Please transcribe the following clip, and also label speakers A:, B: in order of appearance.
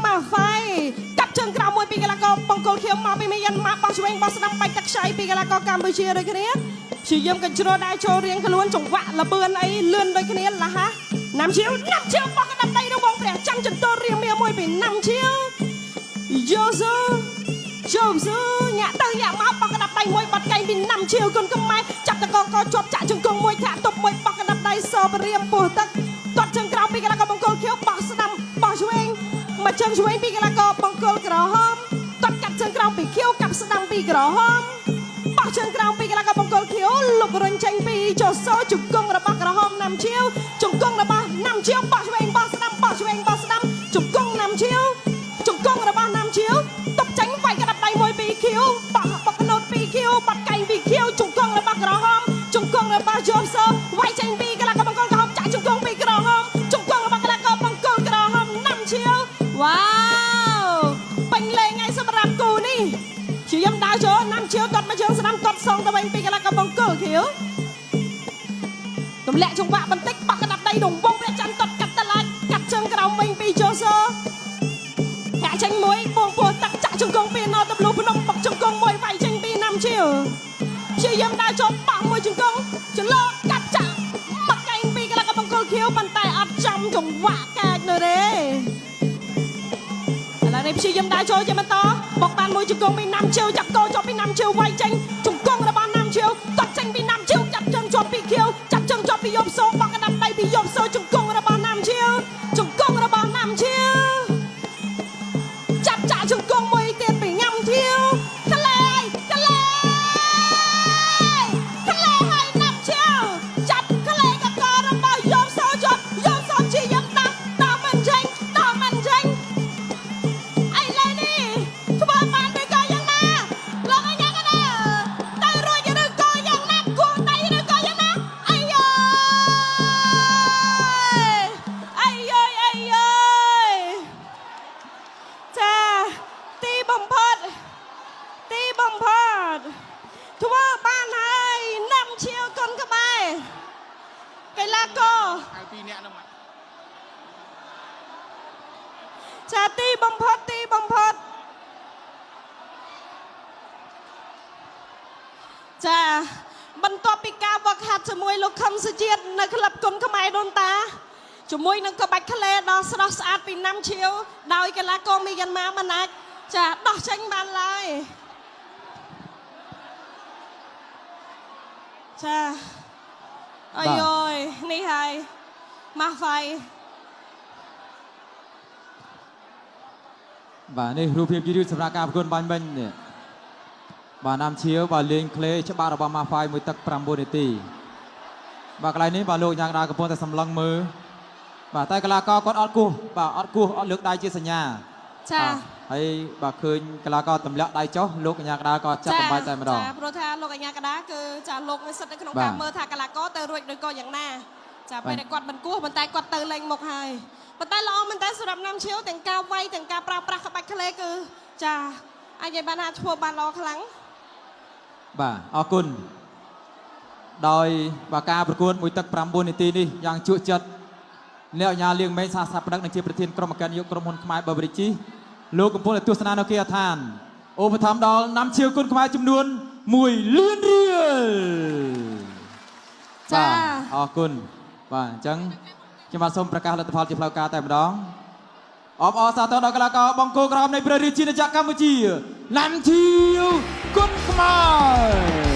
A: ម៉ាហ្វៃកាប់ជើងក្រោមមួយពីកីឡាករបង្គោលខៀវមកពីមីយ៉ាន់ម៉ាបោះឆ្វេងបោះស្ដាំបាច់ទឹកខ្ចីពីកីឡាករកម្ពុជាដូចគ្នាព្យាយាមកញ្ជ្រោដែរចូលរៀងខ្លួនចង្វាក់លបឿនអីលឿនដូចគ្នាលះហាណាំជាវណាំជាវបោះកណ្ដាប់ដៃរងព្រះចាំងចន្ទររៀងមាមួយពីណាំជាវយូស៊ូជុំស៊ូញាក់ទៅញាក់មកបោះកណ្ដាប់ដៃមួយបាត់កែងពីណាំជាវគុនខ្មែរចាប់តកកជាប់ចាក់ជង្គង់មួយធាក់ទប់មួយបោះកណ្ដាប់ដៃសបរៀមពោះទឹកទាត់ជើងក្រោមពីកីឡាករបង្គោលខៀវបោះស្ដាំបោះឆ្វេងមកជើងឆ្វេងពីកីឡាករបង្គោលក្រហមទាត់កាត់ជើងក្រោមពីខៀវកាប់ស្ដាំពីក្រហមបោះជើងក្រោមពីកីឡាករបង្គោលខៀវលុករុញចេញពីចោសូជង្គង់របស់ក្រហមណាំជាវជង្គង់របស់ណាំជាវបោះឆ្វេងបោះស្ដាំបោះឆ្វេងបោះស្ដាំជង្គង់ណាំជាវជង្គង់របស់ណាំជាវតបចាញ់វាយកណ្ដាប់ដៃមួយពីខៀវបោះបកណូតពីខៀវបាត់កែងពីខៀវជង្គង់របស់ក្រហមជង្គង់របស់យមសូវាយចេញពីកីឡាករបង្គោលក្រហមចាក់ជង្គង់ពីក្រហមជង្គង់របស់កីឡាករបង្គោលក្រហមណាំជាវវ៉ាវពេញលេងហើយសម្រាប់គូនេះព្យាយាមដើរចូលណាំជាវទាត់មកជើងស្ដាំទាត់សងទៅវិញពីកីឡាករបង្គោលខៀវទម្លាក់ចង្វាក់បន្តិចបោះកណ្ដាប់ដៃរង្វង់ព្រះច័ន្ទទាត់កាត់តឡាចកាត់ជើងក្រោមវិញពីជោសូហាក់ចេញមួយបងពោះទឹកចាក់ជង្គង់ពីណតបលូភ្នំបុកជង្គង់មួយវាយចេញពីណាំជាវព្យាយាមដើរចូលបោះមួយជង្គង់ចន្លោកាត់ចាក់បាក់កែងពីកីឡាករបង្គោលខៀវប៉ុន្តែអត់ចំចង្វាក់កាចនោះទេឥឡូវនេះព្យាយាមដើរចូលជាបន្តបុកបានមួយជង្គង់ពីណាំជាវចាប់កោជាប់ពីណាំជាវវាយចេញជង្គង់របស់ណាំជាវទាត់ចេញពីណាំជាវចាប់ជើងជាប់ពីខៀវចាប់ជើងជាប់ពីយប់សូបោះកណ្ដាប់ដៃពីយប់សូជង្គង់របស់ណាំជាវជង្គង់របស់ណាំជាវចាប់ចាក់ជង្គង់មួយទៀតពីញ៉ាំធាវក្លែក្លែក្លែហើយណាំជាវចាប់ក្លែកករបស់យប់សូជាប់យប់សូជាយំដាស់តមិនចេញតមិនចេញឥឡូវនេះធ្វើបានឬក៏យ៉ាងណាលោកអញ្ញាកណាទៅរួចឬក៏យ៉ាងណាគួរដៃឬក៏យ៉ាងណាអាយយអាយយអាយយចាទីបំផុតទីបំផុតធ្វើបានហើយណាំជាវកុនក្បែរកីឡាករ
B: ហៅពីរនាក់ហ្នឹងមក
A: ចាទីបំផុតទីបំផុតចាបន្ទាប់ពីការវឹកហាត់ជាមួយលោកខឹមសុជាតិនៅក្លឹបគុនខ្មែរដូនតាជាមួយនឹងក្បាច់ក្លែដ៏ស្រស់ស្អាតពីណាំជាវដោយកីឡាករមីយ៉ាន់ម៉ាមិនអាចចាដោះចេញបានឡើយចាអាយយនេះហើយម៉ាហ្វៃ
C: បាទនេះរូបភាពយឺតៗសម្រាប់ការប្រកួតបាញ់មិញនេះបាទណាំជាវបាទលេងក្លេច្បាស់របស់ម៉ាហ្វៃមួយទឹក9នាទីបាទកន្លែងនេះបាទលោកយ៉ាងដាកំពុងតែសម្លឹងមើលបាទតែកីឡាករគាត់អត់គោះបាទអត់គោះអត់លើកដៃជាសញ្ញា
A: ចា
C: ហើយបាទឃើញកីឡាករទម្លាក់ដៃចុះលោកកញ្ញាកដាក៏ចាប់បំបាយតែម្ដង
A: ចាព្រោះថាលោកកញ្ញាកដាគឺចាលោកមានសិទ្ធិនៅក្នុងការមើលថាកីឡាករទៅរួចឬក៏យ៉ាងណាចាពេលដែលគាត់មិនគោះប៉ុន្តែគាត់ទៅលេងមុខហើយប៉ុន្តែល្អមែនតើសម្រាប់ណាំជាវទាំងការវាយទាំងការប្រើប្រាស់ក្បាច់ក្លេគឺចាអាចនិយាយបានថាធ្វើបានល្អខ្លាំង
C: បាទអរគុណដោយបាទការប្រកួតមួយទឹក9នាទីនេះយ៉ាងជក់ចិត្តអ្នកអញ្ញាលៀងមេងសាស្ត្របដិកនិងជាប្រធានក្រុមអគ្គនាយកក្រុមហ៊ុនខ្មែរបឺរីជីលោកកំពុងតែទស្សនានៅគេហដ្ឋានឧបត្ថម្ភដល់ណាំជាវគុណខ្មែរចំនួន1លានរៀល
A: ចា
C: អរគុណបាទអញ្ចឹងខ្ញុំបាទសូមប្រកាសលទ្ធផលជាផ្លូវការតែម្ដងអបអរសាទរដល់កីឡាករបង្គោលក្រហមនៃព្រះរាជាណាចក្រកម្ពុជាណាំជាវគុណខ្មែរ